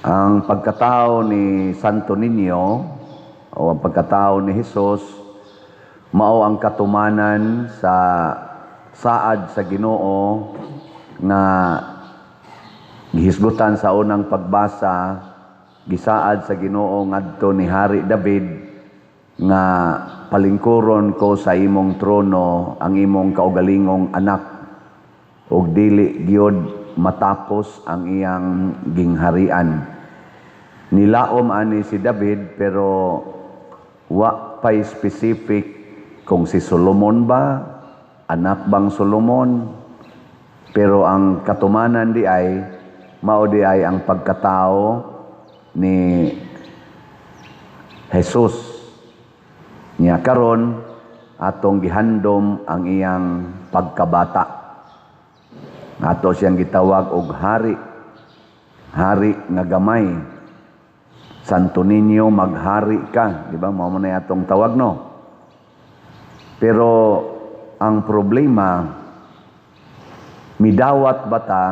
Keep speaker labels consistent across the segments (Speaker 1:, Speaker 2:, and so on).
Speaker 1: Ang pagkatao ni Santo Niño o ang pagkatao ni Jesus mao ang katumanan sa saad sa Ginoo nga gihisgutan sa unang pagbasa. Gisaad sa Ginoo ngadto ni Hari David nga palingkuron ko sa imong trono ang imong kaugalingong anak ug dili gyud matapos ang iyang gingharian. Nilaom ani si David, pero wa pay specific kung si Solomon ba, anak bang Solomon. Pero ang katumanan di ay mao di ay ang pagkatao ni Jesus. Nya karon atong gihandom ang iyang pagkabata. Ato siyang gitawag og hari. Hari nga gamay. Santo Niño, maghari ka, di ba? Mao man na atong tawag, no? Pero ang problema, midawat bata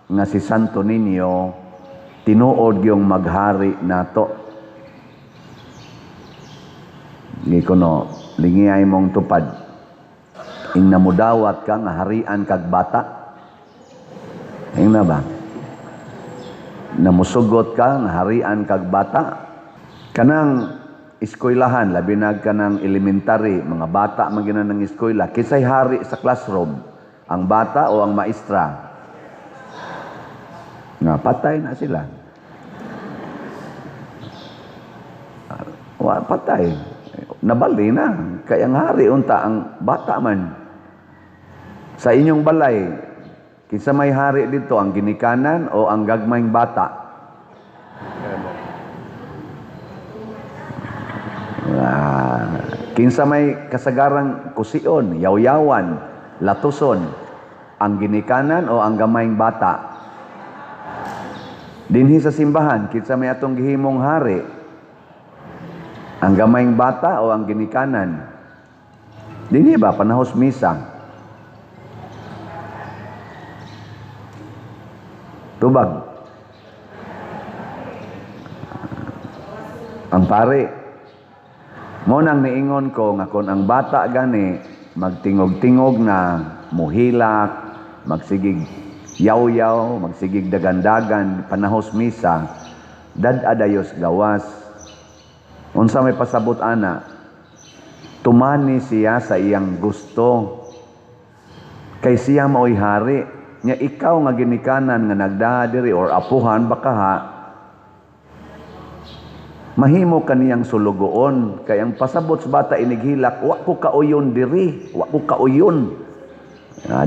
Speaker 1: nga si Santo Niño tinuod yung maghari nato? Ni kuno lingiyay mong tupad. Ing namudawat ka nga harian kag bata. Ing na ba? Namusugot ka nga harian kag bata. Kanang eskwelahan, labi na kanang elementary, mga bata man gina ng eskwela, kinsay hari sa classroom? Ang bata o ang maestra? Nga patay na sila. Wa patay. Nabali na. Kaya ang hari unta ang bata man. Sa inyong balay, kinsa may hari dito, ang ginikanan o ang gagmayng bata? Kinsa may kasagarang kusion, yawyawan, latuson, ang ginikanan o ang gamayng bata? Dinhi sa simbahan, kinsa may atong gihimong hari? Ang gamayng bata o ang ginikanan? Dinhi ba panahos misa? Tubag. Ang pare. Mo nang niingon ko nga kon ang bata gani magtingog-tingog na, muhilak, magsigig yaw-yaw, magsigig dagandagan panahos misa, dad-adayos gawas. Unsa may pasabot ana? Tumani siya sa iyang gusto. Kay siya maoy hari. Nya ikaw nga ginikanan nga nagdaha diri or apuhan baka ha, mahimo kaniyang sulugoon. Kay ang pasabot sa bata inighilak, wa ko kauyon diri, wa ko kauyon.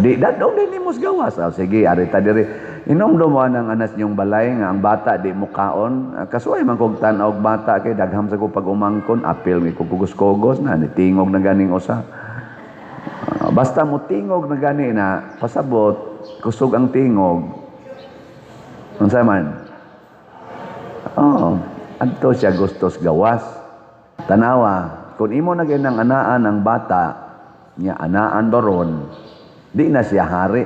Speaker 1: Di dadaw din nimo sa gawas. Sige, ari ta diri. Inomdom mo ang anas niyong balay nga ang bata di mukaon. Kasuway man kog tan-aw og bata kay dagham sa ko pag-umangkon, apil mi kugos-kugos na ni tingog na ganing usa. Basta mo tingog na gani na pasabot kusog ang tingog. Unsa man? Oh, adto siya gustos gawas. Tanawa, kung imo na gyud ang anaan ang bata, nya anaan baron, di na siya hari.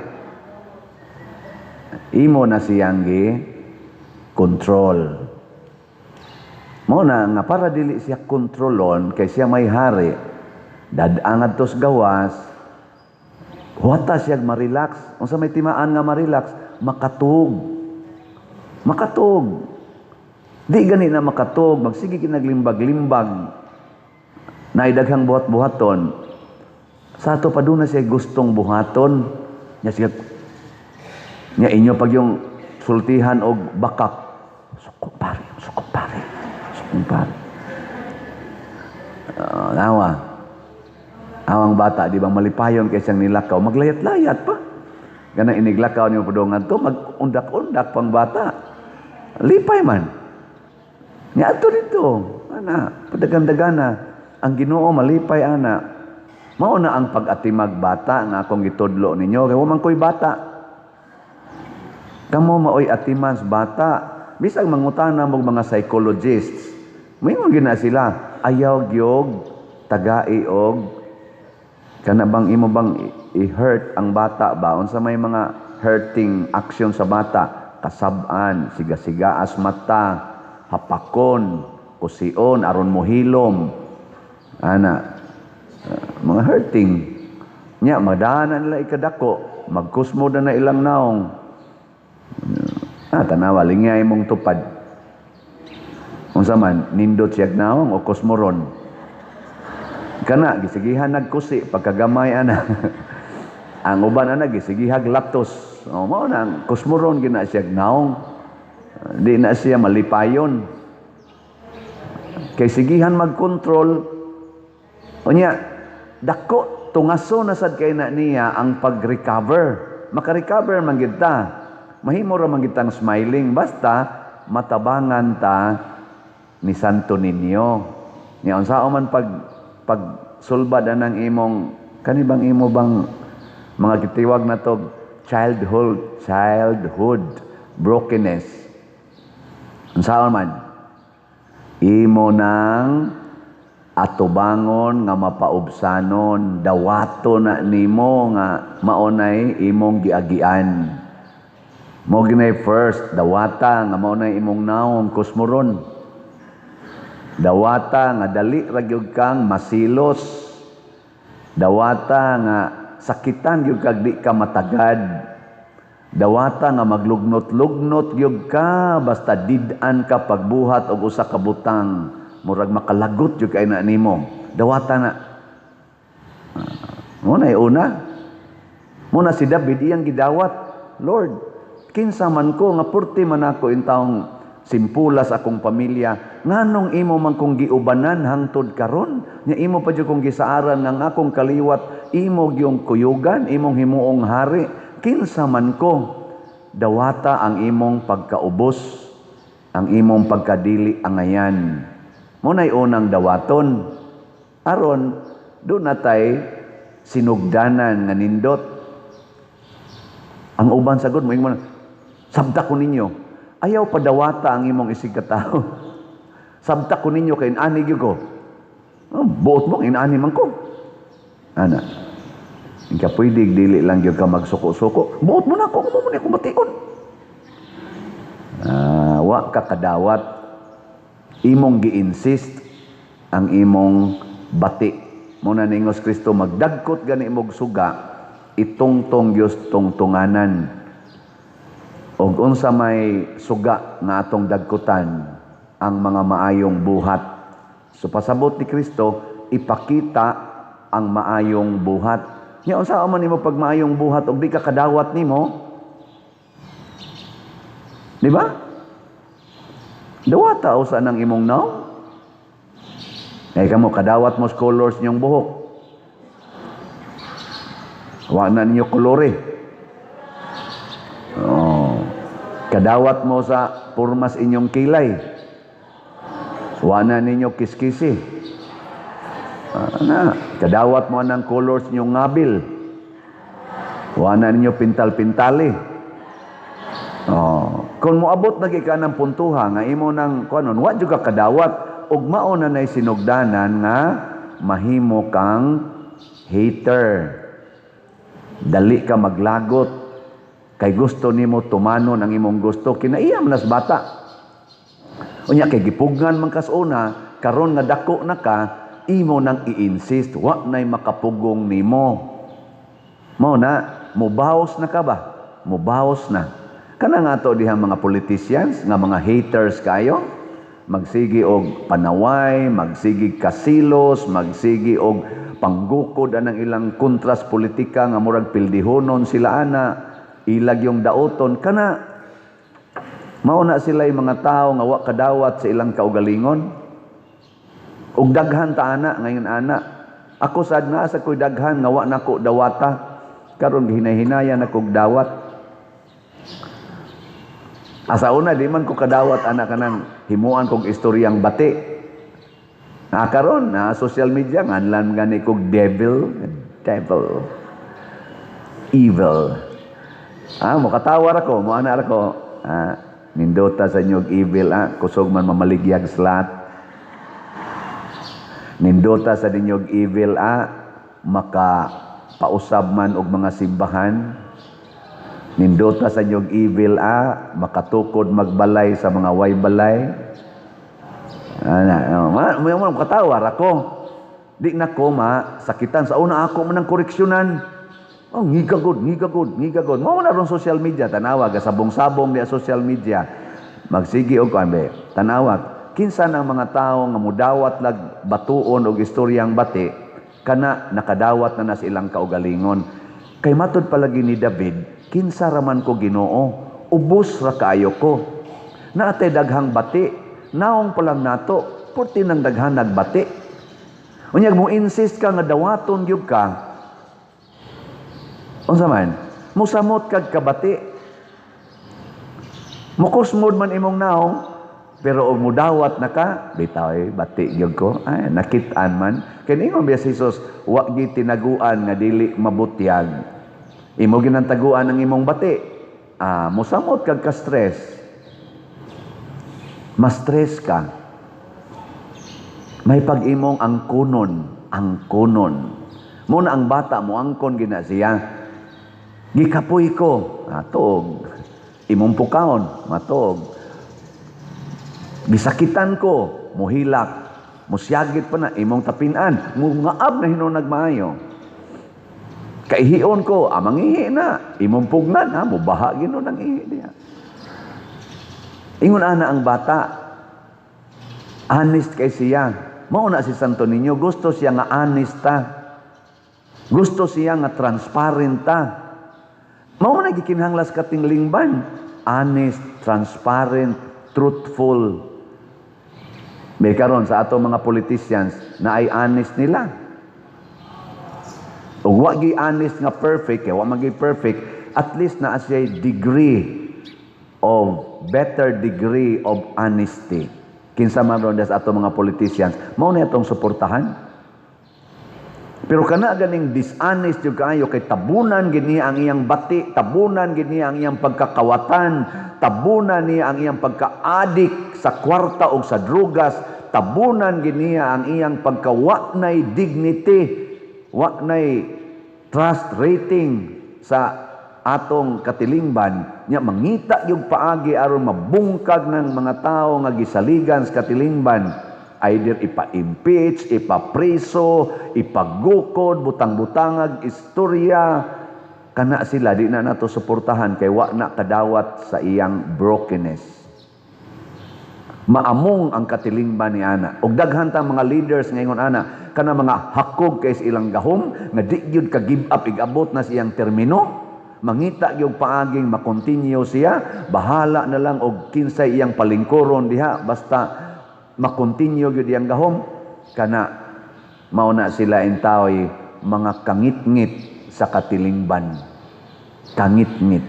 Speaker 1: Imo na siyang gi control. Mao na nga para dili siya kontrolon kay siya may hari, dad-ang adtos gawas, huwata siya ma-relax. Unsa may timaan nga ma-relax? Makatug. Makatug. Di gani na makatug, magsige kinaglimbag-limbag. Naay daghang buhat-buhaton. Sa ato pa doon na siya gustong buhaton. Nya siya, nya inyo pag yung sultihan og bakak. Sukong pare, sukong pare, sukong pare. Nawa. Awang bata, di ba malipayon kay siyang nilakaw, maglayat-layat pa. Ganang iniglakaw niyo padungan to, magundak-undak pang bata. Lipay man. Nya ato dito, ana, padagan-dagana. Ang Ginoo malipay ana. Mao na ang pag-atimag bata nga akong gitudlo ninyo kay wa man koy bata. Kamo maoy atiman sa bata. Bisag mangutana mo mga psychologists, moingon gyud na sila, ayaw gyud tagai og kana bang imo bang i-hurt ang bata ba? Unsa may mga hurting action sa bata? kasab-an, siga-sigaas mata, hapakon, kusion aron mohilom. Ana, mga hurting. Nya madana nila ikadako, magkusmo na na ilang naong. Ah, tanawa lingya imong tupad. Unsa man nindot siyag naong o kusmoron? Kana gisigihan nagkusi pagkagamay ana. Ang uban ana gisigihag latos. O mao na kusmoron gina siyag naong. Di na siya malipayon. Kay sigihan magkontrol. Unya dako tungaso na sad kay na niya ang pag-recover. Maka-recover man gid ta. Mahimo ra man gid tang smiling basta matabangan ta ni Santo Niño. Nya unsaon man pag pagsulbad anang imong kani bang imo bang mga gitiwag na to childhood brokenness. Unsaon man imo nang atubangon nga mapaubsanon, dawato na nimo nga maunay imong giagian. Mo ginay first dawata nga maunay imong naong kusmoron. Dawata nga dali ra gyud kang masilos. Dawata nga sakitan gyud kag di ka matagad. Dawata nga maglugnot-lugnot gyud ka basta did-an ka pagbuhat og usa ka butang, murag makalagot gyud kay na nimo. Dawata na. Mo na una. Mo na si David iyang gidawat. Lord, kinsa man ko nga purti man ako intawong simpulas akong pamilya, nganong imo man kong giubanan hangtod karon, nya imo pa jud kong gisaaran nga ang akong kaliwat imo gyung kuyugan, imong himuong hari, kinsa man ko? Dawata ang imong pagkaubos, ang imong pagkadili angayan. Mo nay unang dawaton. Aron do natay sinugdanan nga nindot. Ang uban sagod mo ingon, sabta ko ninyo. Ayaw padawata ang imong isig katao. Sabta ko ninyo kay inani gyud ko. Oh, buot mo inani man ko. Ana. Inka pwede dili lang gyud ka magsuko-suko. Buot mo na ako, mo ni ako bation. Ah, wa ka kadawat. Imong gi-insist ang imong bati. Mo na ningos Kristo magdagkot gani imong suga, itungtong Dios tungtunganan. Og unsa may suga nga atong dagkutan ang mga maayong buhat. So pasabot ni Kristo, ipakita ang maayong buhat. Nya unsa man nimo pag maayong buhat og di ka kadawat nimo? Di ba? Dawata usa nang imong naong. Kay kamo kadawat mo colors niyong buhok. Wa na ninyo kolore. Oh. Kadawat mo sa purmas inyong kilay. Wa na ninyo kiskisi. Na, kadawat mo ang colors inyong ngabil. Wa na ninyo pintal-pintali. Oh. Kung moabot na ka ng puntuha nga imo nang kuanon, wa jud ka kadawat ug mao na nay sinugdanan nga mahimo kang hater. Dali ka maglagot kay gusto nimo tumanon ang imong gusto, kinaiya man nas bata. Unya kay gipugngan man kas una, karon nga dako na ka, imo nang i-insist, wa nay makapugong nimo. Mao na, mubaos na ka ba? Mubaos na. Kana nga to diha mga politicians, nga mga haters kayo, magsigi og panaway, magsigi kasilos, magsigi og panggukod anang ilang kontras politika nga murag pildihonon sila ana, ilag yung daoton kana mao na sila yung mga tao nga wa kadawat sa ilang kaugalingon. Ug daghan ta ana ngayon ana. Ako sad naa sa koy daghan nga wa nako dawata. Karon gihinay-hinayan akog dawat. Asa una di man ko kadawat ana kanang himuan kog istoryang bati. Na karon na social media nganlan gani kog devil, devil. Evil. Ah, mokatawar ako, mo ana ako. Ah, nindota sa inyong evil, ah, kusog man mamaligyag slat. Nindota sa ninyog evil, ah, maka pausab man og mga simbahan. Nindota sa inyong evil ah, makatukod magbalay sa mga way balay. Ana, oh, ma, mo mo katawar ako. Di na ko ma sakitan sa una, ako man ang koreksyonan. Oh, ngigagod, ngigagod, ngigagod. Mao na ron social media, tanawa gasabong-sabong di social media. Magsigi og kuan be. Tanawa kinsa ng mga tao nga mudawat lag batuon og istoryang bati, kana nakadawat na na sa ilang kaugalingon. Kay matud palagi ni David, "Kinsa raman ko, Ginoo, ubos ra kaayo ko." Naatay daghang bati, naong pa lang nato, purti nang daghan nagbati. Unyag mo insist ka nga dawaton gyud ka. Unsa man? Musamot kag kabati. Mukusmod man imong naong, pero og mudawat na ka, bitaw eh, bati gyud ko. Ay, nakit-an man. Kay ningon biya si Jesus, wa gi tinaguan nga dili mabutyag. Imo ginantaguan ang imong bati. Ah, musamot kag ka-stress. Ma-stress ka. May pag-imong angkonon, angkonon. Muna ang bata mo angkon gina siya. "Gikapoy ko," matuog. Imong pukawon, matuog. "Gisakitan ko," muhilak. Musyagit pa na, imong tapinan. Mungaab na hinuon nagmaayo. "Kaihion ko," amang ihi na. Imong pugnan, ha, mubaha ginon ang ihi diya. Ingon ana ang bata, honest kay siya. Mao na si Santo Niño, gusto siya nga honest ta. Gusto siya nga transparent ta. Mao na gikinahanglan sa katilingban. Honest, transparent, truthful. May karon sa ato mga politicians na ay honest nila. Ug wa gi honest nga perfect, kay wa man gi perfect, at least naa siya degree of better degree of honesty. Kinsa man ron sa ato mga politicians, mao na atong suportahan. Pero kana ganing dishonest yung kaayo kay tabunan gid niya ang iyang bati, tabunan gid niya ang iyang pagkakawatan, tabunan niya ang iyang pagka-addict sa kwarta o sa drugas, tabunan gid niya ang iyang pagkawa nay dignity, wa nay trust rating sa atong katilingban nya, mangita yung paagi aron mabungkag ng mga tao nga gisaligan sa katilingban, either ipa-impeach, ipapreso, ipagukod, butang-butangag istorya, kana sila di na nato suportahan kay wa na kadawat sa iyang brokenness. Maamong ang katilingban ni ana. Og daghan ta mga leaders ngayon ana, kana mga hakog kay sa ilang gahom nga di gyud ka give up igabot na sa iyang termino. Mangita gyud paaging makontinue siya, bahala na lang og kinsay iyang palingkuron diha, basta makontinue gyud iyang gahom. Kana mao na sila intaway mga kangitngit sa katilingban. Kangitngit.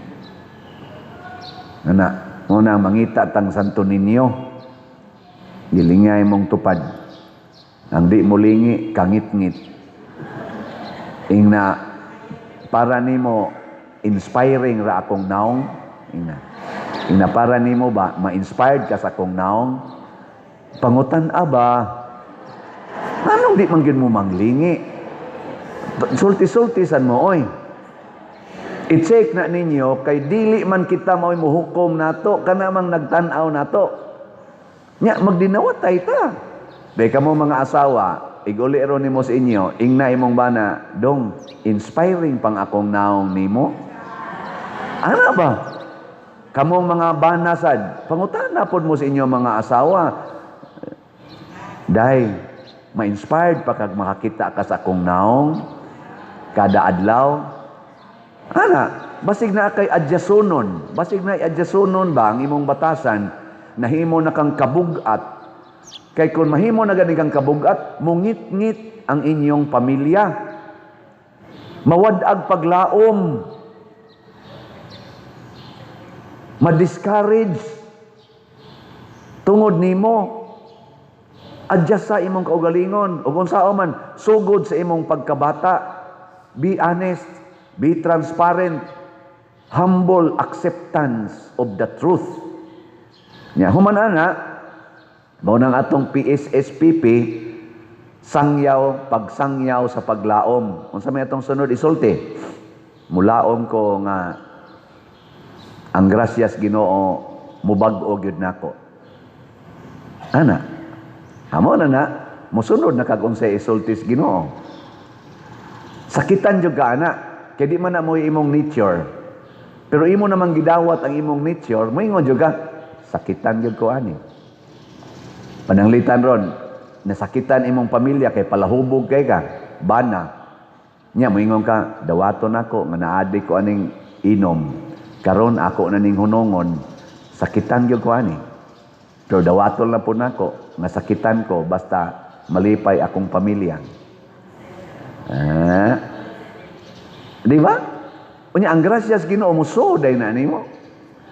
Speaker 1: Ana, mao na mangita tang Santo Niño. Gilingay mong tupad. Ang di mo lingi, kangitngit. Ingna, para nimo inspiring ra akong naong. Ingna. Ingna para nimo ba, ma-inspired ka sa akong naong? Pangutan aba, anong di man gyud mo manglingi? Sulti-sulti san mo, oy. I-check na ninyo, kay dili man kita mao'y muhukom nato, kana mang nagtan-aw nato. Nya, magdinawatay ta. Di kamo mga asawa, iguli ro nimo sa inyo, ingna imong bana, "Dong, inspiring pang akong naong nimo?" Ana ba? Kamong mga bana sad, pangutana pod mo sa inyo mga asawa. "Day, ma-inspired pa kag makakita ka sa akong naong kada adlaw?" Ana, basig na kay adyasonon, basig na adyasonon ba ang imong batasan, nahimo na kang kabugat. Kay kung mahimo na gani kang kabugat, mungit-ngit ang inyong pamilya. Mawad-ag paglaom. Ma-discourage. Tungod nimo, adjust sa imong kaugalingon. Ug unsaon man, sugod sa imong pagkabata. Be honest, be transparent, humble acceptance of the truth. Nya human ana, mao nang atong PSSPP, sangyaw, pagsangyaw sa paglaom. Unsa may atong sunod isulti? Mulaom ko nga Ang grasyas Ginoo mubag-o gyud nako. Ana. Amo na na, mosunod na kag unsay isulti sa Ginoo. Sakitan jud ka ana, kay di man na mo imong nature. Pero imo namang gidawat ang imong nature, moingon jud ka, "Sakitan jud ko ani." Pananglitan ron, nasakitan imong pamilya kay palahubog kay ka, bana. Nya moingon ka, "Dawaton ako nga naadi ko aning inom. Karon ako na ning hunongon, sakitan gyud ko ani. Pero dawaton na po nako nga sakitan ko basta malipay akong pamilya." Ah. Di ba? Unya ang grasyas Ginoo musuday na nimo.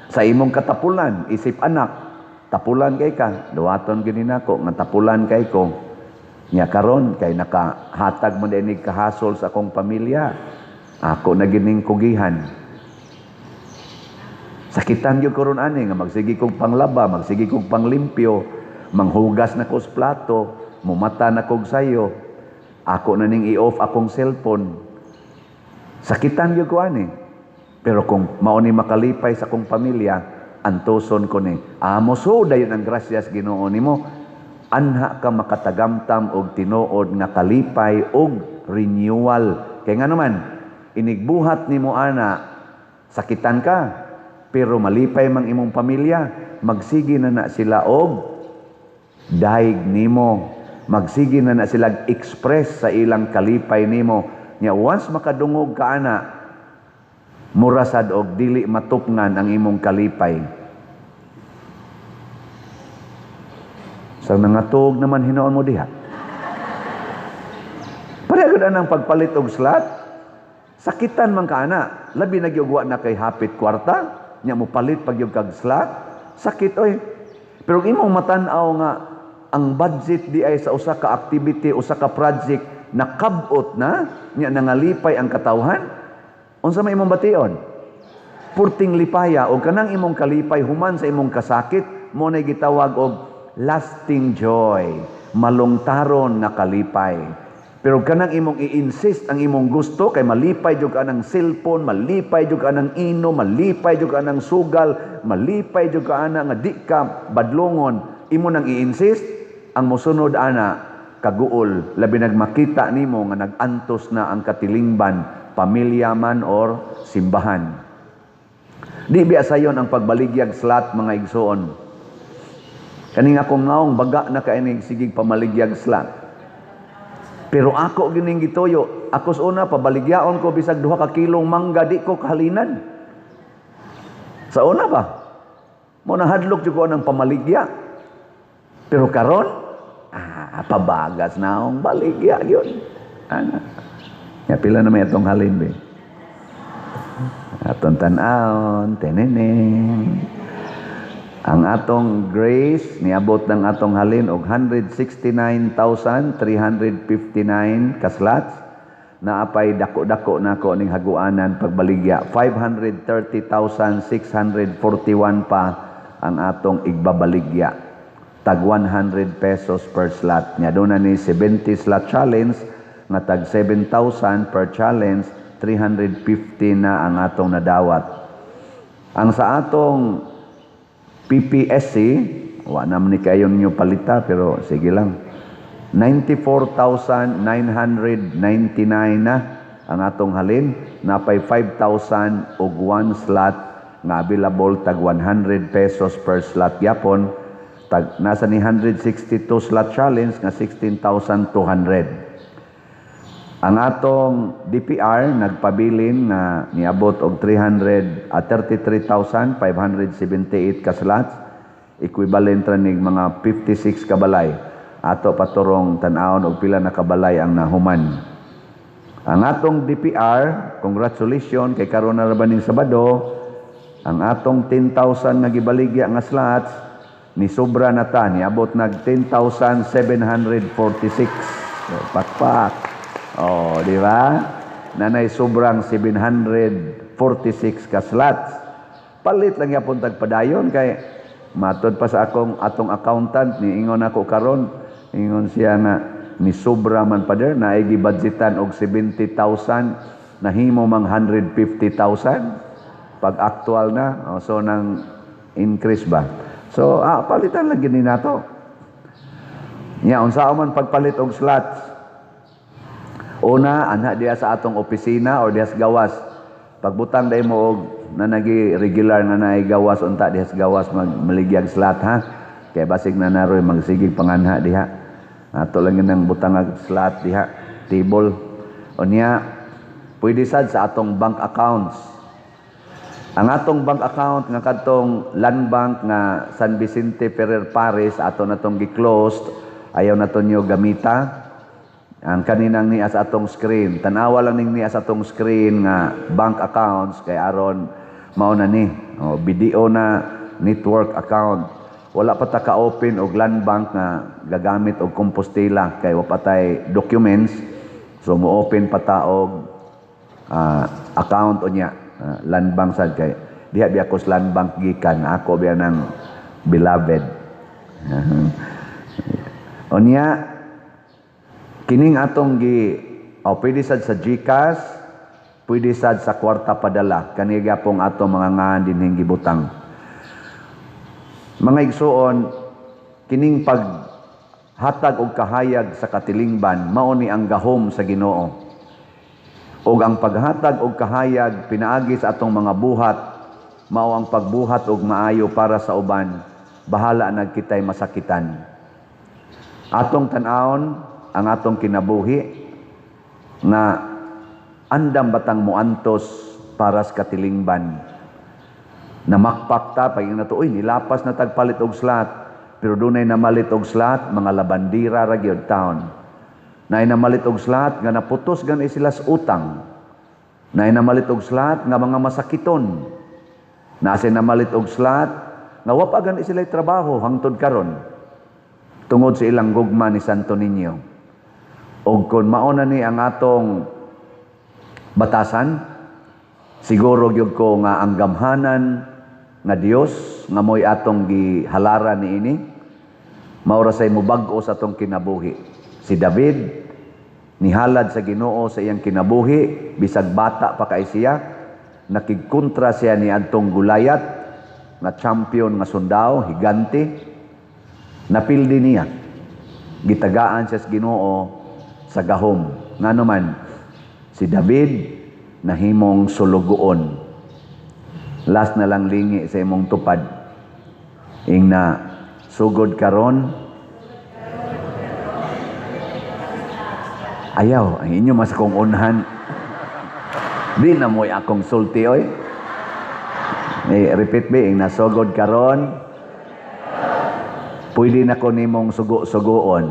Speaker 1: Sa imong katapulan, isip anak, tapulan kay ka, "Dawaton gini nako nga tapulan kay ko. Nya karon kay nakahatag mo dinig kahasol sa akong pamilya. Ako na gining kugihan. Sakitan gyud ko ron ani nga magsige kog panglaba, magsige kog panglimpyo, manghugas na ko sa plato, mumata na kog sayo. Ako na ning i-off akong cellphone. Sakitan gyud ko ani. Pero kung mao ni makalipay sa akong pamilya, antuson ko ni." Amo so dayon ang grasyas Ginoo nimo. Anha ka makatagamtam og tinuod nga kalipay og renewal. Kay nga naman, inigbuhat nimo ana, sakitan ka, pero malipay mang imong pamilya, magsige na na sila og daig nimo. Magsige na na sila express sa ilang kalipay nimo. Nya once makadungog ka ana, mura sad og dili matupngan ang imong kalipay. Sa nangatog naman hinoon mo diha. Pareho gud anang pagpalit og slot. Sakitan man ka ana, labi na gyud wa na kay hapit kwarta, nya mo palit pag gyud kag slot, sakit oy. Pero kung imong matan-aw nga ang budget di ay sa usa ka activity, usa ka project nakabot na, nya nangalipay ang katawhan, unsa may imong bation? Purting lipaya o kanang imong kalipay human sa imong kasakit, mo na gitawag og lasting joy, malungtaron nga kalipay. Pero kanang imong i-insist ang imong gusto kay malipay jud ka ng cellphone, malipay jud ka ng ino, malipay jud ka ng sugal, malipay jud ka ana nga di ka badlongon, imo nang i-insist ang mosunod ana kaguol, labi nagmakita nimo nga nag-antos na ang katilingban, pamilya man or simbahan. Di biya sayon ang pagbaligyag slot, mga igsoon. Kaning akong naong baga na kainig sigig pamaligyag slot. Pero ako gining gituyo, ako sa una pabaligyaon ko bisag 2 ka kilong mangga, di ko kahalinan. Sa una ba? Mo nahadlok jud ko ng pamaligya. Pero karon, pabagas na akong baligya yun. Ana. Ya pila na may atong halin be. Atong tan-awon, teneneng. Ang atong grace, niabot ng atong halin og 169,359 ka-slots. Naapay dako-dako nako ning haguanan pagbaligya. 530,641 pa ang atong igbabaligya. Tag 100 pesos per slot. Nya doon na ni 70 slot challenge nga tag 7,000 per challenge, 350 na ang atong nadawat. Ang sa atong PPSC, wa naman ni kayo ninyo palita pero sige lang. 94,999 na ang atong halin, napay 5,000 og one slot nga available tag 100 pesos per slot yapon, tag nasa ni 162 slot challenge nga 16,200. Ang atong DPR nagpabilin nga niabot og 333,578 ka slots, equivalent ra nig mga 56 ka balay. Ato paturong tan-awon og pila na kabalay ang nahuman. Ang atong DPR, congratulations kay karon na ra ba ning Sabado, ang atong 10,000 nga gibaligya nga slots ni sobra na ta, niabot nag 10,746. So, pakpak. Oh, di ba? Nanay sobrang 746 ka slots. Palit lang yapon tag padayon kay matod pa sa akong atong accountant ni ingon ako karon, ingon siya nga ni sobra man, pader, na gibudgetan og 70,000, nahimo mang 150,000. Pag actual na, oh, so nang increase ba? So, palitan lang gini nato. Nya, unsa man pagpalit og slots? Una, anha diya sa atong opisina or diya sa gawas. Pagbutang day mo og nanagi regular nga naay gawas unta diha sa gawas magmaligyag slot, ha. Kay basig na naroy magsigig panganha diha. Ato lang yun ang butang og slot diha, table. Unya, pwede sad sa atong bank accounts. Ang atong bank account nga kadtong Land Bank nga San Vicente Ferrer Paris, ato na tong gi-closed, ayaw na to nyo gamita. Ang kaninang niya sa atong screen, tanawa lang ning niya sa atong screen nga bank accounts kay aron mao na ni. O, BDO na network account. Wala pa ta ka-open og Land Bank nga gagamit og Compostela kay wa pa tay documents. So mo-open pa ta og account unya. Land Bank sad kay diha biya ko sa Land Bank gikan, ako biya ng beloved. Unya, kining atong gi, oh, pwede sad sa GCash, pwede sad sa kwarta padala kani gyapong atong mga ngan dinhing gibutang. Mga igsuon, kining paghatag og kahayag sa katilingban mao ni ang gahom sa Ginoo. Og ang paghatag og kahayag pinaagi sa atong mga buhat mao ang pagbuhat og maayo para sa uban, bahala na kitay masakitan. Atong tan-awon ang atong kinabuhi nga andam batang muantos para sa katilingban. Namakpak ta pag nato, uy, nilapas na tagpalit og slot, pero dunay namalit og slot, mga labandira ra gyud taon. Naay namalit og slot nga naputos gani sila sa utang. Naay namalit og slot nga mga masakiton. Naa namalit og slot nga wa pa gani sila trabaho hangtod karon tungod sa ilang gugma ni Santo Niño. Og kung mao na ni ang atong batasan, siguro gyud ko nga ang gamhanan nga Dios nga mo'y atong gihalaran niini, mao ra say mobag-o sa atong kinabuhi. Si David nihalad sa Ginoo sa iyang kinabuhi bisag bata pa kay siya, nakigkontra siya ni adtong Goliath nga champion nga sundao, higante. Napildi niya. Gitagaan siya sa Ginoo sa gahom. Ngano man si David nahimong sulugoon. Last na lang, lingi sa imong tupad. Ing na sugod karon, ayaw, ang inyo mas akong unhan. Di na mo'y akong sulti, oy. Eh, repeat be, ing nasugod karon, pwede na ko nimong sugo-sugoon.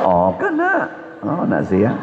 Speaker 1: Oh, kana. Oh, na siya.